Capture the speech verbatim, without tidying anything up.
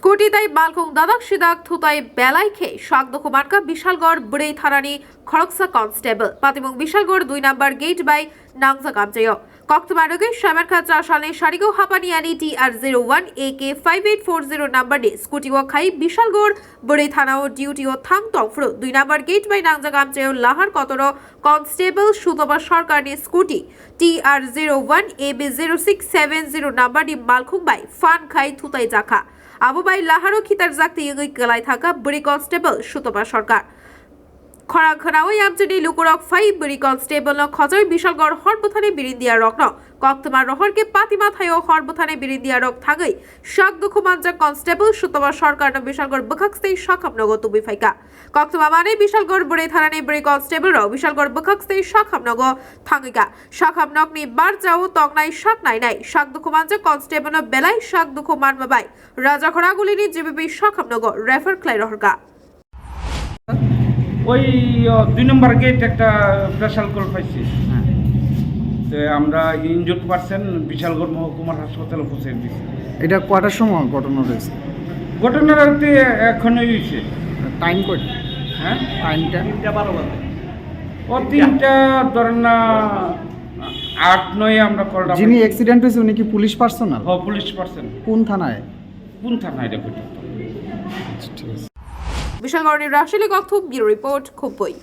Scooty tai malkhung dadak sidak thutai belai khe sak dukhu mankha Bishalgarh bwrwi thanani khoroksa constable. Patimung Bishalgarh dui number gate bai nangjak amchaio. Koktwma rwgwi saimankha cha salni sarigo hapani ani T R zero one A K five eight four zero number ni scooty o khai Bishalgarh bwrwi thana o duty o thang tongphuru dui number gate bai nangjak amchaio lahar kotoro constable Sutoma Sarkar ni scooty T R zero one A B zero six seven zero number ni malkhung bai phan khai thutai jakha. Abo bai laharo khitarjak tiyungwi kwlai thangkha bwrwi constable Sutoma Sarkar. Khorang khwnaui amchini lukurok phai bwrwi constable no khojoi Bishalgarh hor bwthani birindia rokno koktwma rohor khe patima thaio hor bwthani birindia rok thangwi sak dukhu manjak constable Sutoma Sarkar no Bishalgarh bwkhak stei sakham nogo tubui phaikha. Koktwma mane Bishalgarh bwrwi thanani bwrwi constable rok Bishalgarh bwkhak stei sakham nogo thangwi kha. Sakham nokni barjao tongnai sak nainai sak dukhu manjak constable no belai sak dukhu manma bai Rajakhora gulini G B P sakham nogo refer khlai rohorkha. ওই আহ, দুই নম্বর গেট একটা pressure call পাইছি। হ্যাঁ। তো আমরা injured person Bishalgarh মহকুমার হাসপাতালে পৌঁছে দিচ্ছি। এটা কটার সময় ঘটনা রয়েছে? ঘটনাটা হচ্ছে এখনই হয়েছে। টাইম কয়টা? হ্যাঁ? টাইমটা? ও তিনটা ধরেন না আট নয় আমরা কলটা যিনি পাইছি। অ্যাক্সিডেন্ট হয়েছে উনি কি পুলিশ পার্সোনাল? হ্যাঁ, পুলিশ পার্সন। কোন থানায়? কোন থানায় এটা ঘটনা? আচ্ছা, ঠিক আছে। Bishalgarhni Rashili Kokthum, Bureau Report, Khumpui.